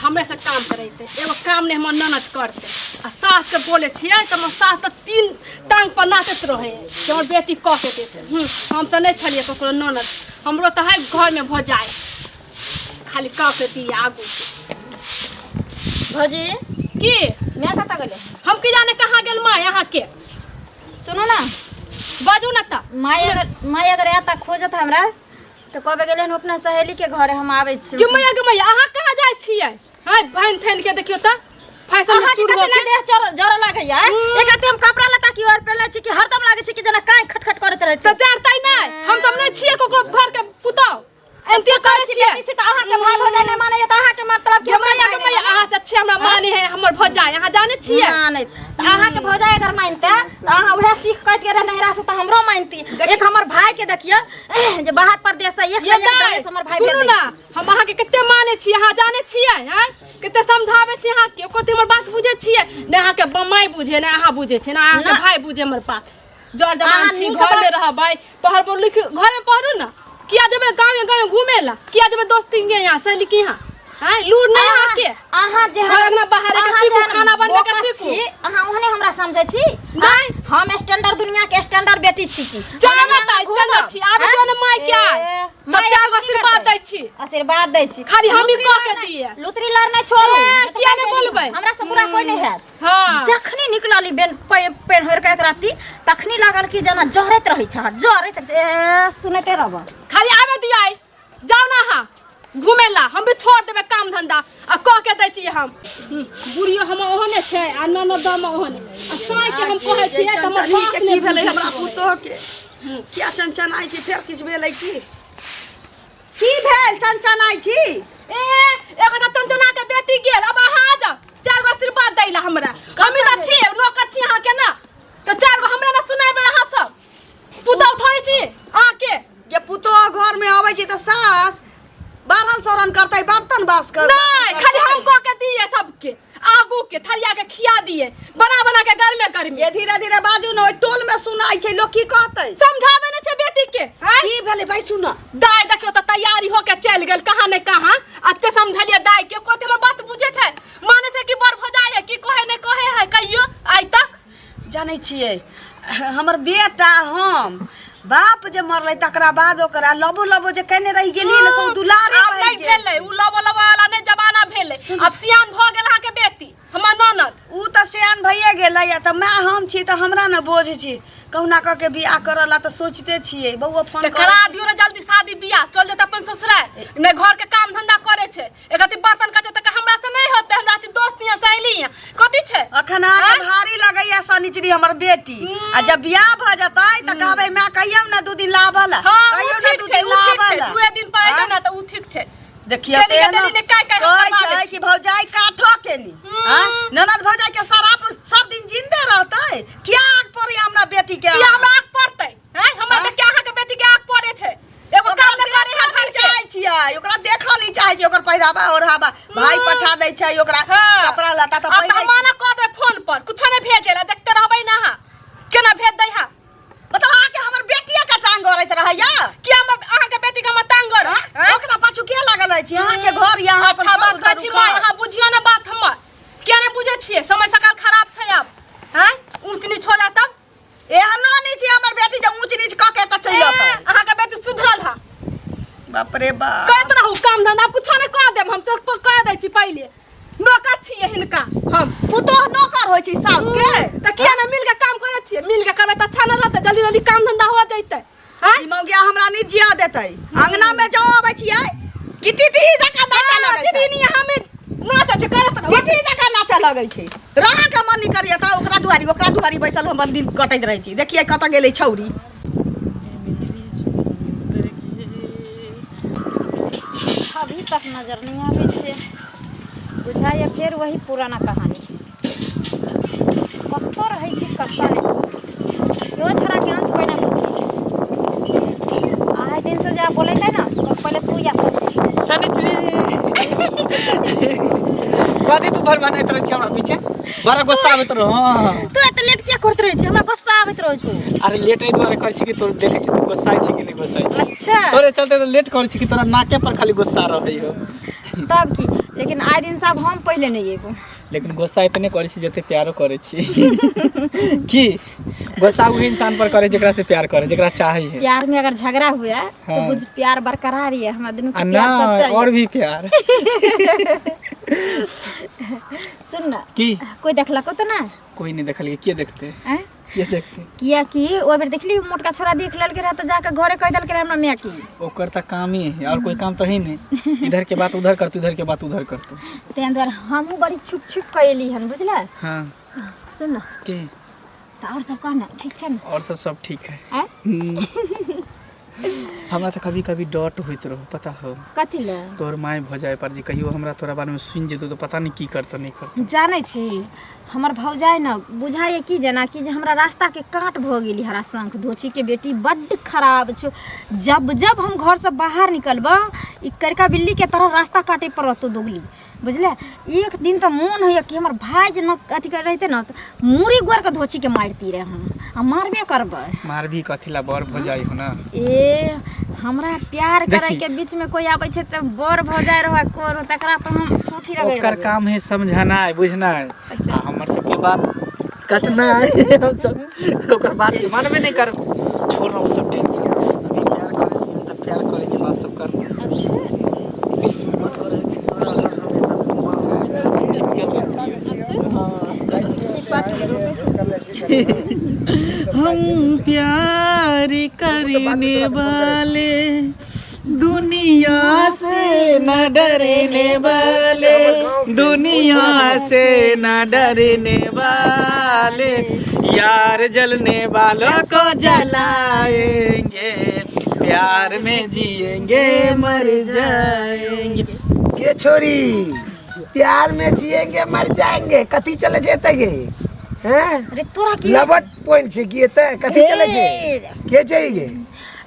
हमरे से काम करेतै एगो काम नहि हमर ननद करतै आ सासके बोलै छियै तऽ हमर सास तऽ तीन टांग पर नाचैत रहै कि हमर बेटी कऽ के देतै। हम तऽ नहि छलियै ककरो ननद, हमरो तऽ है घरमे भौजाइ खाली कऽ के दिए आगू। भौजी की माय कतऽ गेलै? हम की जाने कहाँ गेल माय अहाँके। सुनू ना, बाजू ना तऽ। माय अगर आयत तऽ खोजत हमरा तऽ कहबे गेलै हन अपना सहेली के घरे, हम आबै छी। गे मैया, गे मैया, अहाँ कहाँ जाइ छियै? हाय बहन थैन के देखियौ तऽ फैशन में अहाँके चूर कते हो ने के देह जरऽ लागैया। एक हाथे हम कपड़ा लत्ता की और पहिरले छी कि हरदम लागै छै कि जेना काई खटखट करैत रहै तऽ छै। जरतै नहि, हम सब नहि छियै ककरो घर के पुतहु, एनते करै छियै। बेटी छी तऽ अहाँके भाय भौजाइ नहि मानैया तऽ अहाँके मतलब कि गे हमरा मैया, भाय गे नहि मैया, मानैया? अहाँ से अच्छे हमरा माने है हमर भौजाइ, अहाँ जानै छियै? मानैत तऽ अहाँके भौजाइ अगर मानते तऽ अहाँ उएह सीख कटि के रहे नहिरा से तऽ हमरो मानती। एक हमर भाय के देखियौ जे बाहर परदेश से एक ये से एक दाइ, ड्रेस हमर भाय सुनू भेज दै ना, छै। हम अहाँके कते मानै छी अहाँ जानै छियै? आँय कते समझाबै छी अहाँके, ओको हमर बात बुझै छियै ने? अहाँके बमाइ बुझे ने अहाँ बुझै छियै ने अहाँके ना। भाय बुझे हमर बात। जर जवान अहाँ छी, नीक घरमे बात- रहबै, पढ़ पढ़ लिख घरमे पढ़ू ने, किया जेबै गाँवे गाँवे घूमे ला? किया जेबै दोस्ती के यहाँ सहेली के यहाँ? आँय लूर नहीं अहाँके? अहाँ जे घर अंगना बाहर के अहाँ सीखू, जेहन खाना बनबै के बोकस सीखू। छी, अहाँ ओहने हमरा समझै छी? नहि। हम स्टैंडर्ड दुनिया के स्टैंडर्ड बेटी छी की जाना हम तऽ स्टैंडर्ड छी, आबे आँय? दियौ ने माय के आय। ए, तब माय चार गो की आशीर्वाद करतै? दै छी। आशीर्वाद दै छी। खाली हमही लुतरी कऽ के लड़ नहि- दिए। लुतरी लड़ नहि छोड़ू। ए, नहि तऽ किया नहि मारि देली। बोलबै? हमरा से बुरा कोई नहीं हैत। हाँ। जखनी निकलली बेन पेन होर के एक राती तखनी लागल कि जेना जरैत रहै छै, जरैत रहै छै। ए, सुनैते रहब। खाली आबे दिया, जाउ ना अहाँ घूमे ला, हम भी छोड़ देबै काम धंधा आ कह के दै छियै हम। बुढ़ियो हमर ओहने छै आ ननद हमर ओहने आ साँय के हम कहै छियै तऽ हमर चंचनी बात के नहि की भेलै बुझै हमरा छै। पुतोह के किया चंचनाइ छी? फेर किछु भेलै की? की भेल चंचनाइ छी? ए एगो तऽ चंचना के बेटी गेल, अब अहाँ आ जाउ चार गो आशीर्वाद दै ला हमरा। हमी तऽ छी नौकर छी अहाँ के ना, तऽ चार गो हमरा ना सुनाबै अहाँ सब पुतहु थोड़े छी अहाँ के। जे पुतोह घर में अबै छै तऽ सास बारहन सोरन करतै, बर्तन बास कर नहीं, खाली हम कह के दिए सबके आगू के थरिया के खिया दिए बना बना के गर्मे गर्मे। ये धीरे धीरे बाजू ने, ओहि टोल में सुनाइ छै, लोग की कहतै? समझाबे नहीं छै बेटी के। आँय? की भेलै भाई सुन? दाय देखियो तऽ तैयारी होके चलि गेल कहाँ ने कहाँ। अते समझलिए दाय के, कोते हमर बात बुझे छै, माने छै कि बड़ भौजाइ है, की कहे नहीं कहे है कहियो आइ तक। जानै छियै हमर बेटा, हम बाप जे मरलै तकरा बाद ओकरा लबो लबो जे केने रहि गेलियै ने से ओ दुलारे आब भरि नहि गेल। भेलै उ लबो लबो वाला नहि जमाना भेलै, आब सियान भऽ गेल अहाँके बेटी हमर ननद। उ तऽ सियान भइए गेलै आ तऽ माय हम छी तऽ हमरा ने बोझ छी, कहुना कऽ के बियाह करऽ ला तऽ सोचिते छियै। बौआ फोन तऽ करा दियौ ने जल्दी शादी बियाह, चल जेतै अपन ससुराल। नहि घर के काम धंधा करे छै, एक अथी बर्तन कचे तऽ हमरा से नहीं होते, हमरा छी दोस्त यहाँ सहेली यहाँ कथी छै। अखन अहाँके आँय? भारी लगैया सनिचरी हमर बेटी, आ जब बियाह भऽ जेतै तऽ कहबै माय कहियौ ने दू दिन लाबऽ ला, हाँ, उ कहियौ ने ठीक दू छै, दिन उ ठीक लाबऽ छै। ला। दुए दिन पर अइतै आँय? ने तऽ उ ठीक छै। देखियौ डेली के तेहन डेली ने काइ काइ हम कहै करबाबै छै छी। कि भौजाई काठो के नी। आँय? ननद भौजाई के शराब सब दिन जिंदे रहतै? किया आग पड़ै हमरा बेटी के? किया हमरा आग पड़तै? आँय? हमरा आँय? तऽ क्या अहाँके बेटी के आग पड़ै छै? एगो ओकरा काम नहि करे है देखऽ घर नहि के। चाहै छियै, ओकरा देखऽ नहि चाहै छियै, ओकर पहिरावा ओढ़ावा भाई पठा दै छै ओकरा। हाँ। कपड़ा लत्ता तऽ आब तऽ पहिरै हम मना कऽ दे फोन पर कुछो नहि भेजै ला, देखते रहबै ने अहाँ केना भेज दै हा। मतलब अहाँके हमर बेटिये के टांग गड़ैत रहैया? कि हम अहाँके बेटी के हम टांग गड़ै? आँय? आँय? ओकरा पाछू के लागल अछि? अहाँके घर या अहाँ अपन अच्छा घर बात उधर कहै छी माय, उखड़। अहाँ बुझियौ ने बात हमर, किया नहि बुझै छियै? समय सकाल खराब छै आब, आँय ऊँच नीच हो जात तब। एहनो नहि छै हमर बेटी जे ऊँच नीच कऽ के तऽ चलि ए, अतै। अहाँके बेटी सुधरल है। बाप रे बाप। कहैत रहू काम धंधा कुछो नहि कऽ देब, हम सब कह दै छी पहिले नौकर छियै हिनका हम। पुतोह नौकर होइ छै साउस के? तऽ किया नहि मिल के काम करै छियै? मिल के करबै तऽ अच्छा नहि रहतै? जल्दी जल्दी काम धंधा हो जैतै। आँय? ई मौगिया हमरा नहि जिया देतै। अंगना में जाओ अबै छियै कि टिटही जकाँ नाचऽ लगै छै। टिटही हमे नाचै छै करे से। टिटही जकाँ नाचऽ लगै छै, रहऽ के मन नहि करैया तऽ ओकरा दुआरी बैसल हमर दिन कटैत रहै छै। देखियै कतऽ गेलै छौरी। अभी तक नजर नहीं आबै छै, बुझाइए फेर वही पुराना कहानी। कतऽ रहै छै कतऽ नहि, इहो छोड़ाके अंत पहिने मुश्किल छै। आइ दिनसँ जे बोलेतै ने तऽ पहिले तू या सनिचरी कथी तू भर बनैत रहै छी हमरा पीछे? बड़ा गुस्सा आबैत रहो। हाँ। तू एते लेट किया करैत रहै छी? हमरा गुस्सा आबैत रहै छौ। अरे लेट एहि दुआरे करै छी कि तोर देखै छी तू गुस्सा छी कि नहि गुस्सा छी। अच्छा तोरे चलते तऽ लेट करै छी कि तोरा नाके पर खाली गुस्सा रहै हो। तब की लेकिन आइ दिन साहब हम पहिले नहि एबो। लेकिन गुस्सा इतने करै छी जते प्यारो करै छी। की गुस्सा वही इंसान पर करे जेकरा से प्यार करे, जेकरा चाहे है। प्यार में अगर झगड़ा हुआ तो हाँ। बुझ प्यार बरकरार है, हमरा दुनू आ के प्यार ना सच्चा है। और भी प्यार। सुन ना, की कोई देखलको तो ना? कोई नहीं देखल, के देखते? हैं? के देखते? किया कि ओइ बेर देखली मोटका छोरा देख लेलके रहे तऽ जाके घरे कहि देलके रहे हमरा माय की। ओकर तऽ काम ही है और कोई काम तो ही नहीं, इधर के बात उधर करतू, इधर के बात उधर करतू। ताहि दुआरे हमहूँ बड़ी छुप छुप कऽ एली हन, बुझला? हाँ। सुन ना। की? तऽ आओर सब कह ना, ठीक छै ने? और सब सब ठीक है। आँय? हमरा तऽ कभी कभी डट होइत रहो, पता हो? कथी लए? तोहर माय भऽ जाए पर जे कहियो हमरा तोरा बारेमे सुनि जेतौ तऽ पता नहि की करतौ नहि करतौ। जानै छी हमर भौजाइ ने बुझाइए कि जेना कि जे हमरा रास्ताके काँट भऽ गेली। हरा शंख धोछीके बेटी बड्ड खराब छौ। जब जब हम घरसँ बाहर निकलबऽ ई करिका बिल्लीके तरह रास्ता काटै पर रहतौ दोगली, बुझले? एक दिन तऽ मोन होइए कि हमर भाय जे न अथी कर रहितै ने तऽ मूड़ी गोड़के धोछीके मारिती रहे हम, आ मारबे करबै। मारबी कथी ला, बड़ भऽ जाइ हो ना। ए हमरा प्यार देखी। करे के बीच में कोई आबै छै तऽ बड़ भऽ जाइ रहै कोर, तकरा तऽ हम ठूठी रगड़ि ओकर देबै। काम है समझनाइ बुझनाइ। अच्छा। आ हमर सबके बात कटनाइ, हम सब ओकर बात के मानबे नहि करब। छोड़ ना वो सब टेंशन, अभी प्यार करे तऽ प्यार करे के बात सब कर। अच्छा। मन करे कि तोरा हर हमेशा चिपकल रहती। हम प्यार करने वाले दुनिया से न डरने वाले, दुनिया से न डरने वाले, यार जलने वालों को जलाएंगे, प्यार में जिएंगे मर जाएंगे। के छोरी, प्यार में जिएंगे मर जाएंगे, कथी चले जेते गे? हैं? अरे तोरा की लबट पॉइंट छै की एते? कथी चले छै? के छै गे?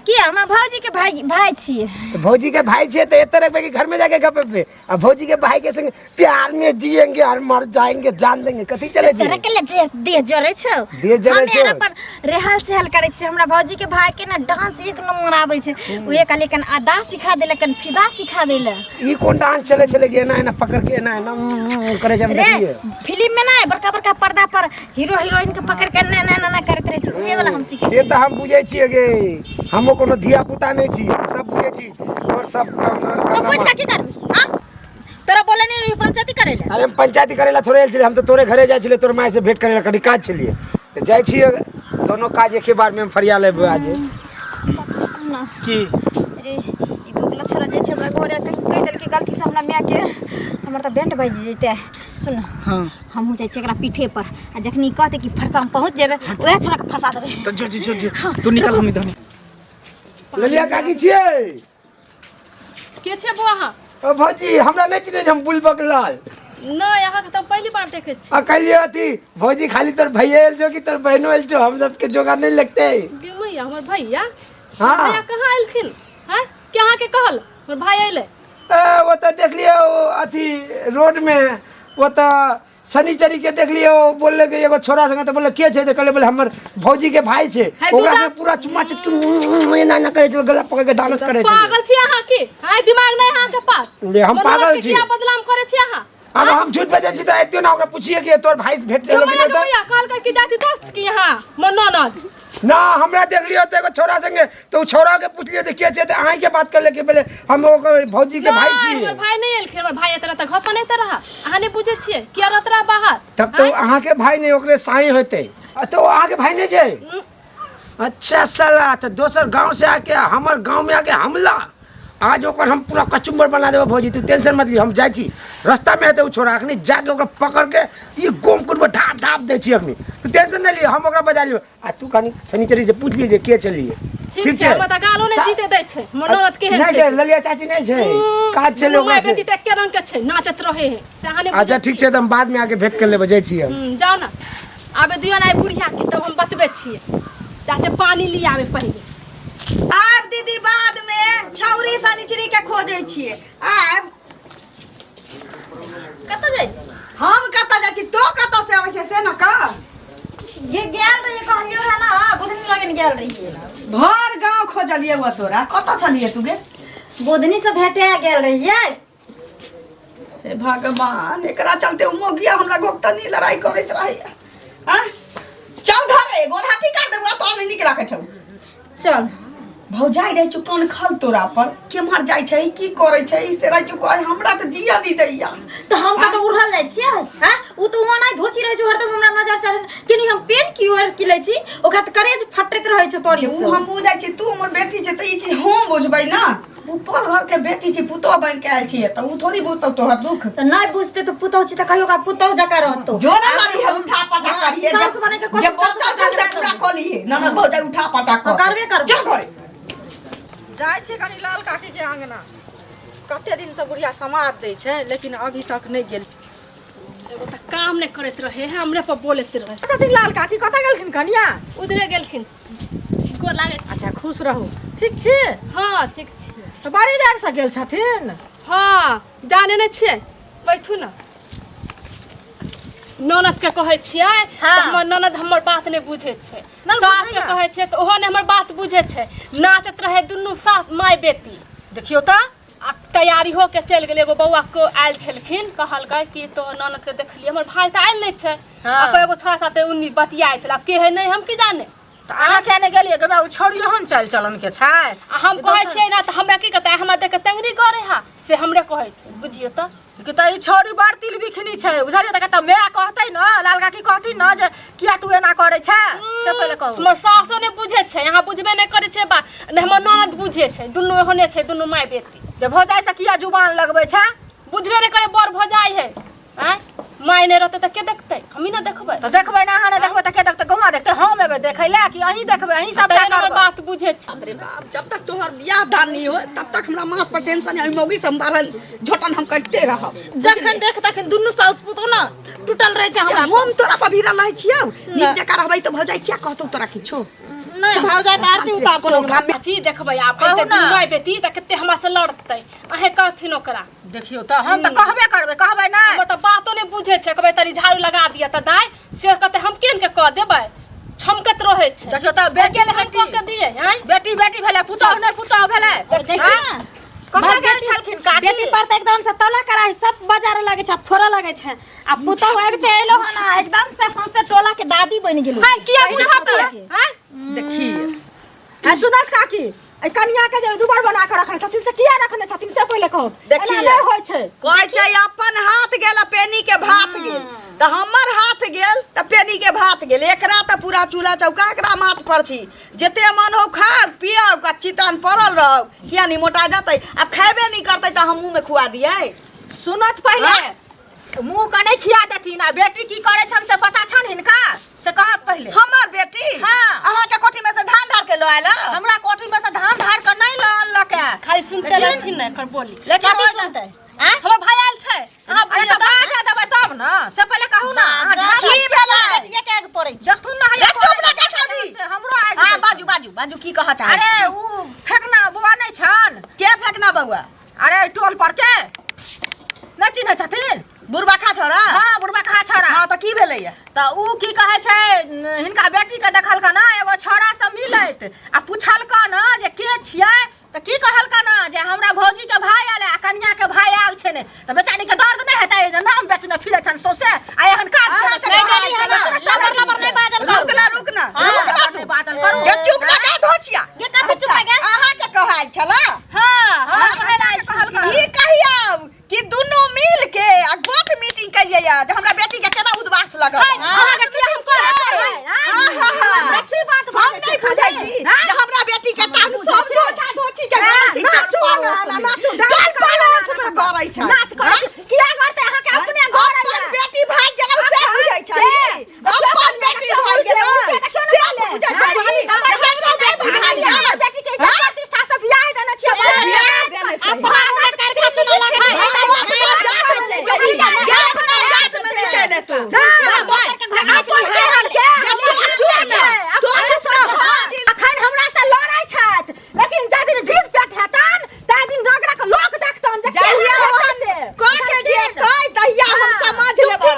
की हमर भौजी के भाई भाई छियै। तऽ भौजी के भाई छै तऽ एते रखबै कि घर में जाके गप पे? आ भौजी के भाई के संग प्यार में जिएंगे और मर जाएंगे, जान देंगे, कथी चले छै? तोरा के ले जे देह जरै छौ। देह जरै हम यार छौ। अपन रेहल सेहल करै छियै। हमरा भौजी के भाई के ना डांस एक नंबर आबै छै, उहे कहलियै कन अदा सिखा देलक, कन फिदा सिखा देलक। ई कोन डांस चले छले कि एना एना पकड़ के एना एना करे छै? हम रे देखलियै फिल्म में ना बड़का बड़का पर्दा पर हीरो हीरोइन के पकड़ के ना ना ना ना करैत रहै छै, उहे वाला हम सीखै से तऽ हम बुझै छियै गे, हमो कोनो धिया पुता नहि छी, हम सब बुझै छी तोर सब काम। तो पूछ के की करबी? हां, तोरा बोले नहीं पंचायती करे ले। अरे हम पंचायती करे ला थोड़े आयल छलियै, हम तऽ तोरे घरे जाइ छलियै तोर माय से भेंट करे ला, कनि काज छलियै तऽ जाइ छियै। दोनो काज एके बार में हम फरिया लेबै आज। सुन ना। की? अरे ई दोगला छोरा जे छै हमरा घरे कहीं कहि देलकै गलती से हमरा माय के, हमर तऽ बेंट बाजि जेतै। सुन। हाँ। हमहूँ जाइ छियै एकरा पीठे पर, आ जखनी कहतै कि फरसा हम पहुँच जेबै, उएह छोरा के फंसा देबै। तो जो जो जो जो तू निकल, हम इधर। ललिया काकी छियै? के छै बौआ अहाँ? ओ भौजी, हमरा नहि चिन्है छै? हम बुलबक लाल। नहि, अहाँके तऽ हम पहिली बार देखै छी। आ कहलियै अथी भौजी, खाली तोर भैया आयल छौ कि तोर बहनो आयल छौ? हम सबके जोगा नहि लगतै। गे मैया, हमर भैया? हाँ। भैया कहाँ एलखिन? हैं, के अहाँके कहल हमर भाई अयलै? ए, ओ तऽ देखलियै ओ अथी रोड में, ओ तऽ शनिचरी के देखलियै, ओ बोलले कि एगो छोरा संगे, तऽ बोलले के छै, तऽ कहले बोले हमर भौजी के भाई छै। है ओकरा दूटा- से पूरा चुम्मा चुटकी एना एना करै छै, गला पकड़ के डांस करै छै। पागल छी अहाँ की? आइ दिमाग नहि अहाँके पास? ले, हम मनोहर पागल के छी। किया बदनाम करै छी अहाँ? अब हम झूठ बजै छी तऽ एतियो ना ओकरा पुछिए कि तोर भाई से भेट गे लेलो कि मैया, नहि गे तऽ मैया, कहलकै कि जाइ छी दोस्त की यहाँ हमर ननद। ना, हमरा देखलियो तऽ एगो छोरा संगे, तऽ ओ छोरा के पुछलियै तऽ के छै, तऽ अहीं के बात करले कि पहिले हम ओकर भौजी के भाई नहि, छी। हमर भाई नहि एलखिन। हमर भाई एतऽ तऽ घर पर नहि तऽ रहा, अहाँ नहि बुझै छियै, किया रहत रहा बाहर? तब तऽ अहाँके भाई नहि, ओकरे साई होतै। आ तऽ ओ अहाँके भाई नहि छै? अच्छा साला, तऽ दोसर गांव से आके हमर गांव में आके हमला! आज ओकर हम पूरा कचुम्बर बना देबै। भौजी, तू टेंशन मत ली, हम जाइ छी, रास्ता में हेतै ओ छोरा, अखनी जाके ओकरा पकड़ के ई गोम कुटमे ढाप ढाप दै छी अखनी। तू टेंशन नहि ली, हम ओकरा बजा लेबै, आ तू कनी शनिचरी से पूछ ली जे के चलिए। ठीक छै। हमरा तऽ गालो नहि जीते दै छै हमर ननद केहन नहि छै। छै ललिया चाची, नहि छै, काज छलै ओकरा माय से। बेटी तऽ एके रंग के छै, नाचत रहे है से अहाँ नहि अच्छा बुझै ठीक छै, तऽ हम बाद में आके भेंट कर लेबै, जाइ छी हम। जाउ ने, आबे दियौ ने आइ बुढ़िया के, तब हम बतबै छियै। चाचे, पानी लिये आबे पहिले। आब दीदी, बाद में छौरी शनिचरी के खोजै छियै आब। कतऽ जाइ छी? हम कतऽ जाइ छी? तो कतऽ से अबै छै से न कह। ये गेल रहियै, कहलियौ रहे ना, बुधनी लगन गेल रहियै। भर गाँव खोजलियै हुआ तोरा, कतऽ छलियै तू गे? बुधनी से भेटे गेल रहियै। हे भगवान, एकरा चलते उ मोगिया हमरा गोपतनी लड़ाई करैत रहैया। आँ, चल घरे, गोरहाटी काट देबौ, तोरा नहि नीक लागै छौ। चल। भौजाइ रहै छौ कान खल तोरा पर, केम्हर जाइ छै, की करै छै से रहै छौ कहै, हमरा तऽ जिया दी दैया। तऽ हम कतौ उड़ल जाइ छियै? आँ, उ तऽ ओना धोची रहै छौ हरदम हमरा नजर चढ़ केनी, हम पेन की ओर की लै छी, ओकरा तऽ करेज फटैत रहै छौ तोरी उ से। हम बुझै छी, तू हमर बेटी छै तऽ ई चीज हम बुझबै ना। उ पर घर के बेटी छै, पुतोह बनि के आयल छियै, तऽ उ थोड़ी बुझतौ तोहर दुख। तऽ नहि बुझतै तऽ पुतहु छी तऽ कहियो का पुतहु जकाँ रहतौ। जो ना लड़ी है, उठा पटा करिए, साउस बने के कोशिश जे बचल करतौ छै से तऽ पूरा कऽ लिए। ननद भौजाइ उठा पटा कर। हाँ, करबे करबै। चल घरे। जाइ छै कनी लाल काकी के अंगना, कते दिन से बुढ़िया समाज दै छै लेकिन अभी तक नहि गेल। एगो तऽ काम नहि करैत रहे है, हमरे पर बोलैत रहे। कथी लाल काकी कतऽ गेलखिन कनिया? उधरे गेलखिन। गोर लागै छी। अच्छा, खुश रहू। ठीक छी? हाँ ठीक छी। तऽ बड़ी देर से गेल छथिन। हाँ जाने नहि छियै, बैठू ने। ननद के कहै छियै हाँ। तऽ हमर ननद हमर बात नहि बुझै छै। नहि सास के बुझैया। कहै छियै तऽ ओहो नहि हमर बात बुझै छै। नाचैत रहै दुनू सास माय बेटी। देखियौ तऽ। आ तैयारी हो के चलि गेलै। एगो बौआ के आयल छलखिन, कहलकै कि तो ननद के देखलियै, हमर भाय तऽ आयल नहि छै। हाँ। आ एगो छोड़ा साथे उन्नी बतियाइ छलै, आब के है नहि हम की जाने। तऽ अहाँ किया नहि गेलियै गे? ओ छौड़ी ओहन चालि चलन के छै। आ हम कहै छियै ना तऽ हमरा की कहतै, हमरा देख के तंगरी करे हा से हमरे कहै छै, बुझियौ तऽ। कि तऽ ई छौड़ी बड़ तिल बिखनी छै, बुझलियै? तऽ कहतै माय कहतै ने, लाल काकी कहथिन ने जे किया तू एना करै छै, से पहिले कहू। हमर सासो नहि बुझै छै, अहाँ बुझबे नहि करै छै बात, नहि हमर ननद बुझै छै, दुनू ओहने छै, दुनू माय बेटी। जे भौजाइ से किया जुबान लगबै छै? बुझबे नहि करे बड़ भौजाइ है। आँय, माय नहि रहतै तऽ के देखतै? हमही ने देखबै। तऽ देखबै ने, अहाँ नहि देखबै तऽ के देखतै? गौआ देखतै? हम एबै देखै लए कि अहीं देखबै? अहीं सब तैयो हमर बात बुझै छै। अरे बाप, जब तक तोहर बियाह दान नहीं हो तब तक हमरा माथ पर टेंशन है। मौगी संभारल झोटन हम कटते रहब। जखन देख तखन दुनू साउस पुतहु ने टूटल रहै छै हमरा। हम तोरा पर भिड़ल रहै छियौ, नीक जकाँ रहबै तऽ भौजाइ किया कहतौ तोरा किछो? नहि, भौजाइ तऽ आरती उतार कोनो काम में चाची देखबै आब एते कहू ना। दुनू माय बेटी तऽ कते हमरा से लड़तै, अहें कहथिन ओकरा। देखियौ तऽ, हम तऽ कहबे करबै, कहबै नहि। हमर तऽ बातो नहि बुझै छै। कहबै तनी झाड़ू लगा दिअ तऽ दाइ, से कहतै हम केहन के कऽ देबै, छमकैत रहै छै। देखियौ तऽ, बेटी अकेले हम कऽ के दियै? आँय, बेटी बेटी भेलै, पुतहु नहि पुतहु भेलै। देखियौ ने, कतऽ गेल छलखिन काकी? बेटी पर तऽ एकदम से तोला कढ़ाई सब बाजार लागै छै, फोड़ऽ लागै छै, आ पुतहु आबिते एलो हन आ एकदम से सौंसे टोला के दादी बनि गेलो। हाय, किया बुझाते? आँय, देखिए आ सुनत काकी, एहि कनिया के जे दुबर बना के रखने छथिन से किया रखने छथिन से पहिले कहू। देखिए। एना नहि होइ छै। कहै छै अपन हाथ गेल आ पेनी के भात गेल, तऽ हमर हाथ गेल तऽ पेनी के भात गेल। एकरा तऽ पूरा चूल्हा चौका एकरा माथ पर छी, जते मन हो खाओ पियाओ आ चितान पड़ल रहो, किया नहीं मोटा जतै? आब खेबे नहीं करतै तऽ हम मुँह में खुआ दियै? सुनत पहिले, मुँह के नहि खिया देथिन। आ बेटी की करै छन से पता छन हिनका? से कहत पहिले। हमर बेटी? हाँ। अहाँ के कोठी में से धान धार के लऽ आयल? हमरा कोठी में से धान धार के नहीं लऽ अनलक है। खाली सुनते रहथिन ने एकर बोली। लेकिन कथी ओहि- सुनतै? आँय? हमर भाय आयल छै, अहाँ अरे बुझियौ तऽ बाजा देबै तब ने, से पहिले कहू ने। अहाँ झाड़ा की भेलै? बेटिया के आगे पड़ै छै। देखथुन ने, हैया रे चुप ना करै छौड़ी। से हमरो आगि हाँ दै। बाजू बाजू बाजू, की कहऽ चाहै अरे छी? उ फेकना बौआ नहि छन? के फेकना बौआ? अरे टोल पर के नहि चिन्है छथिन? बुढ़बा खा छोड़ा? हाँ, बुढ़बा खा छोड़ा। हाँ, तऽ की भेलैया? तऽ उ की कहै छै, हिनका बेटी के देखलका ना एगो छोड़ा से मिलैत, आ पुछलका ना जे के छियै, तऽ की कहलका ना जे हमरा भौजी के भाय आयल आ कनिया के भाय आयल छै ने, तऽ बेचारी के दर्द नहि हेतै जे नाम बेचने फिरै छनि सौंसे आ एहन काज अहाँ करै के छै। कहै छला। लबर लबर नहि बाजल करू। रुक ना, रुक ना, हाँ, रुक ना लबर तू। नहि बाजल करू। गे चुप ना गे धोचिया। गे कथी चुप गे? अहाँ के कहै छला? हाँ, हाँ, कहै लए आयल छलखिन। ई कहिया कि दुनू मिल के आ गोट मीटिंग करियै या जे हमरा बेटी के केना उदवास लगल। हाय, अहाँके किया हम कहै? आहा, बेसी बात हम नहि बुझै छी जे हमरा बेटी के टांग सब धोछा धोछी के गड़ै छै, नाचू टोल ना, पड़ोस में। नाचू, टोल पड़ोस में गड़ै छै। नाच करै छी। किया करतै? अहाँके अपने घर अपन बेटी भागि गेलौ से बुझै छै, अपन बेटी भागि गेलौ से बुझै छै जे हमरा बेटी भागि गेल। बेटी के इज्जत प्रतिष्ठा से बियाह देने छियै। बियाह देने छै। अपना जात में नहि चली, अपना जात में नहि चले तू। अखन हमरा से लड़ै छथि, लेकिन जाहि दिन ढील पेट हेतन ताहि दिन रगड़ा के लोक देखतन जे के जहिया हेतै ओहन से। कऽ के जेतै तहिया हम समझ लेबै।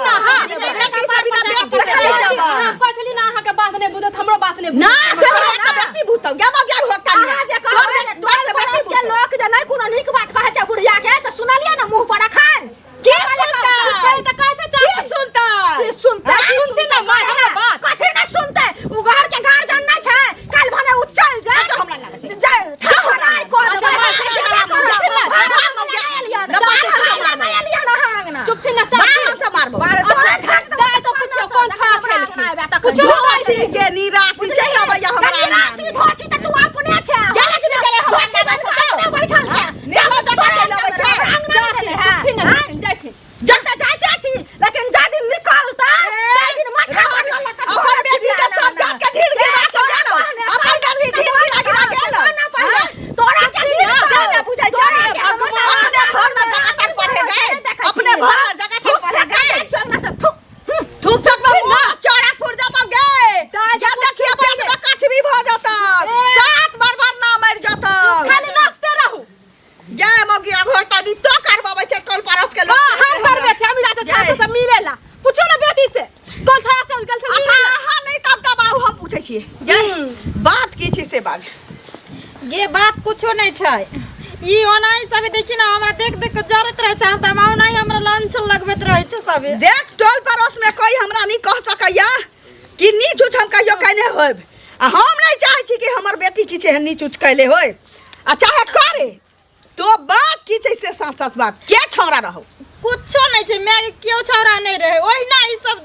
बिना बेटी से बिना बेटी के रहि जेबै। अहाँ कहै छली ने अहाँके बात नहि बुझत, हमरो बात नहि ना, बुझत। तोहर बात तऽ बेसी बुझतौ गे, मगिया होता अहाँ जे तोहर कहबै बात टोल तऽ बेसी पड़ोस के बुझतौ। लोक जे नहि कोनो नीक बात कहै छै बुढ़िया के, से सुनलियै ने मुँह पर अखन? की चुपके ना मार चाची। हम सब मारबो। अच्छा दाइ तो पूछियो कोन छोड़ा छलखिन, पूछियो दाइ से। धोती के निराशी चलि अबैया हमरा निराशी धोती त तू अपने छे। चल चल चल हमरा अंगना में अपने बैठल छे। निकलो जगह चलि अबै छै। चाची चुपके ना जाथिन, जाथिन। जब त जाइते छी, लेकिन जा दिन निकलता ताहि दिन माथा पर लऽ लऽ कऽ अपन बेटी के सब जात के ढीर गिरा के गेल, अपन बेटी ढीर गिरा गिरा गेल। तोरा के ना। जाने बुझै छै। भगवान। अपने घर ल जगह तर पढ़े गए, अपने घर ल जगह तर पढ़े गए। थूक थूक में मुंह चौड़ा फुर जाता गे। दाइ या देखिए पेट में कछबी भ जाता, 7 बार बार ना मर जाता। खाली नाचते रहू। गे मगिया घर तनी तो करबाबै छै टोल पड़ोस के लोग। हां हम करबे छी, हम जाते छात्र से मिलेला। पूछो ना बेटी से कोन छाया से गल से अच्छा मिलेला। अहाँ नहीं तब तब आउ हम पूछै छियै। गे बात की छै से बाज। गे बात कुछो नहीं छै, ई ओनाही सब देखी ना हमरा देख देख के जरत रहे छै, हरदम ओनाही हमरा लांछन लगबैत रहे छै सब। देख टोल पड़ोस में कोई हमरा नहीं कह सकैया कि नीच उच हम कहियो कैने होब, आ हम नहीं चाहे छी कि हमर बेटी किछु एहन नीच उच कैले होय आ चाहे करे। तो बात की छै से साथ साथ बात के छौड़ा रहो। कुछो नहीं छै, मैं केओ छौड़ा नहीं रहे, ओहिना ई सब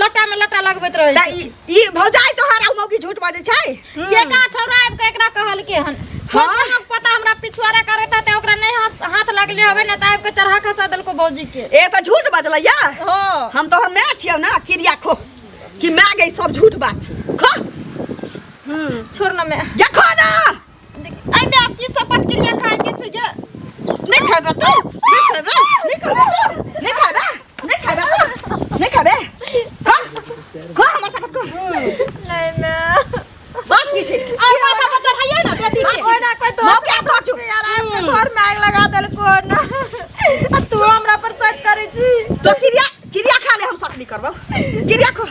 लटा में लटा लगबैत रहे त छै। ई भौजाई तोहर आ मौगी झूठ बाजै छै। के का छौड़ा आबि के एकरा कहलके हन? हाँ? हाँ? पता हमरा पिछुआरा करैत त ओकरा नहीं हाथ लगले हवे ना त आबि के चढ़ा खसा देलको भौजी के। ए त झूठ बजलैया। हां हम तोहर my छियौ ना, क्रिया खो कि my गई सब झूठ बात छै। खो छोड़ ना मैं। ये खो ना। आई में आप की शपथ क्रिया खाए के छै गे? नहीं खाबे तू, नहीं खाबे, नहीं खाबे तू, नहीं खाबे, नहीं खाबे तू, नहीं खाबे। खा खा हमर शपथ खो। नहीं मैं बात की छै? और माथा पर चढ़ाइयो ना बेटी के। ओना कोई दोस्त मौका तो चुप यार आबि के घर में आगि लगा देलको ना, आ तू हमरा पर शक करै छी। तो क्रिया क्रिया खा ले, हम शक नहीं करबौ। क्रिया खो,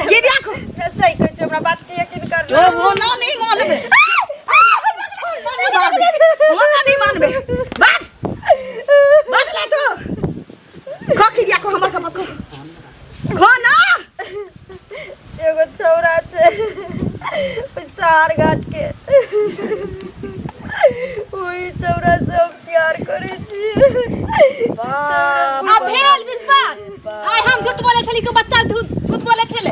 क्रिया खो। मैं सही कहै छी, हमरा बात के यकीन कर। ओ वो ना नहीं मानबे, वो ना नहीं मानबे। बाज बाज ला तो खो क्रिया खो, हमर शपथ खो, खो ना। एगो छौड़ा छै सार घाट के, ओहि छौड़ा से हम प्यार करै छी। अब भेल विश्वास? आइ हम झूठ बोले छली कि बच्चा झूठ बोले छले?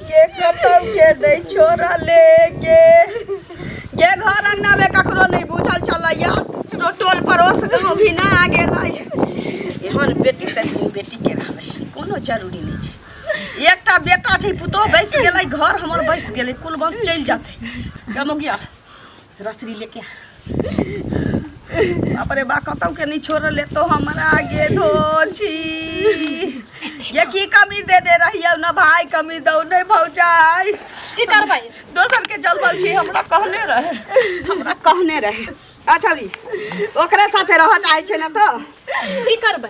के कतौ के दै छोरा ले के के घर अंगना में ककरो नहीं बुझल चलैया, टोल पड़ोस गाँव भी ना आ गेलै। एहन बेटी से बेटी के रहबै कोनो जरूरी नहीं छै। एकटा बेटा छै पुतोह बैस गेलै, घर हमर बैस गेलै, कुल वंश चलि जेतै। गमगिया रसरी लेके आ। बाप रे बा, कतौ के नहीं छोड़ले तो हमरा गे धोची। ये की कमी दे दे रहियौ ना भाई, कमी दौ नहीं भौजाई। की करबै? दोसर के जलमल छी, हमरा कहने रहे, हमरा कहने रहे। अच्छा री ओकरे साथे रह चाहे छै ना तो की करबै?